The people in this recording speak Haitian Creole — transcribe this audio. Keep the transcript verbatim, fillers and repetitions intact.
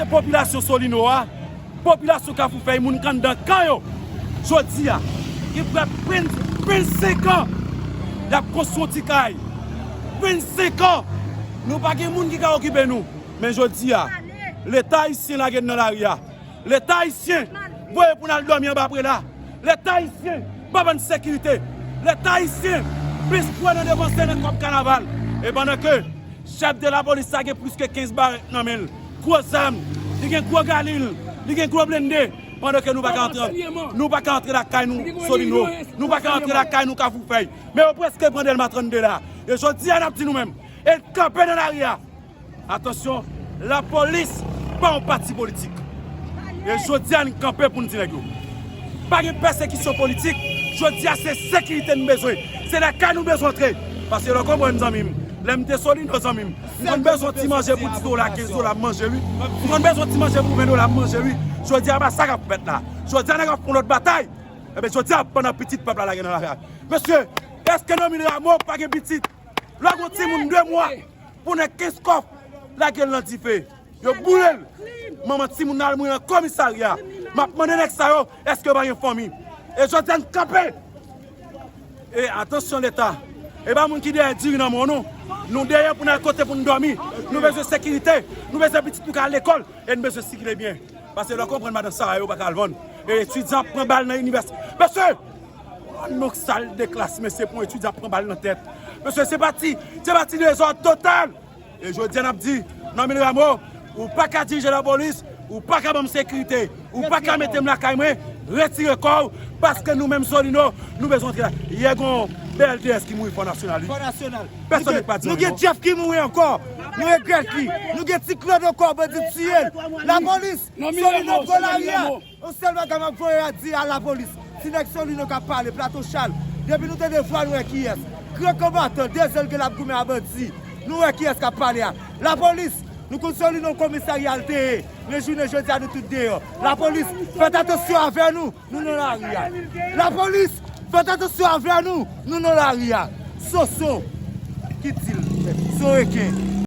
Se popilasyon Solino a, popilasyon Kafou Fèy, moun k anndan kan yo. Jodi a, gen prè vennsenk an, y ap konstwi yon ti kay. Vennsenk an, nou pa gen moun ki ka okipe nou. Men jodi a, Leta ayisyen lage n nan lari a. Leta ayisyen voye pou n al dòmi anba prela. Leta ayisyen pa ban n sekirite. Leta ayisyen plis kwè nan depanse nan kòb kanaval. E pandan ke chèf de lapolis la gen plis ke kenz barèt nan men l, gwo zam, li gen gwo galil, li gen gwo blende. Pandan ke nou pa ka antre, nou pa ka antre lakay nou Solino, nou pa ka antre lakay nou Kafou Fèy. Men yo prèske pran Dèlma trannde la. E jodi a n ap di nou menm, e n kanpe nan lari a. Atansyon, lapolis pa yon pati politik. E jodi a n kanpe pou n di nèg yo, pa gen pèsekisyon politik. Jodi a se sekirite n bezwen. Se lakay nou bezwen antre. Paske lè w konprann zanmi m, lè m te Solino zanmi m, m konn bezwen ti manje pou ti dola, kenz dola m manje wi. M konn bezwen ti manje pou ven dola m manje wi. Jodi a pa sa k ap fèt la. Jodi a nèg ap fè yon lòt batay. Ebyen jodi a pandan pitit pèp la lage nan lakay. Mesye, èske Normil Rameau pa gen pitit? Lè w gen yon timoun de mwa, pou nèg kenz kòb lage l nan dife. Yo boule l. Manman timoun nan al mouri nan komisarya. M ap mande nèg sa yo, èske yo pa gen fanmi? E jodi a n kanpe. E atansyon Leta. E pa moun ki dèyè diri nan men w non. Nou dèyè pou n al kote pou n dòmi. Nou bezwen sekirite. Nou bezwen pitit nou ka al lekòl. E n bezwen sikile byen. Paske lè w konprann madan Sara yo pa ka al vann. E etidyan ap pran bal nan inivèsite. Mesye! An nonk sal de klas, mesye, pou yon etidyan ap pran bal nan tèt. Mesye, se pati, se pati dezòd total! E jodi a n ap di, Normil Rameau, ou pa ka dirije lapolis, ou pa ka ban m sekirite, ou pa ka mete m lakay mwen, retire kò w, paske nou menm Solino, nou bezwen antre la. Yè gen yon B L T S ki mouri Fò Nasyonal wi. Fò Nasyonal. Pèsonn pa di anyen non. Nou gen Jeff ki mouri ankò. Nou regrèt li. Nou gen Ti Claude ankò, bandi tiye l. Lapolis, Solino pran lari a. Yon sèl bagay m ap voye a di a lapolis. Si nèg Solino k ap pale, Plato Chal, depi nou tande vwa nou wè kiyès. Gran konbatan, de zen l gen l ap goumen a bandi. Nou wè kiyès k ap pale a. Lapolis, nou konn Solino komisarya l te ye. Men jounen jodi a nou tout deyò. Lapolis, fèt atansyon avè nou, nou nan lari a. Lapolis, fèt atansyon avè nou, nou nan lari a. Soso, ki di l, son reken.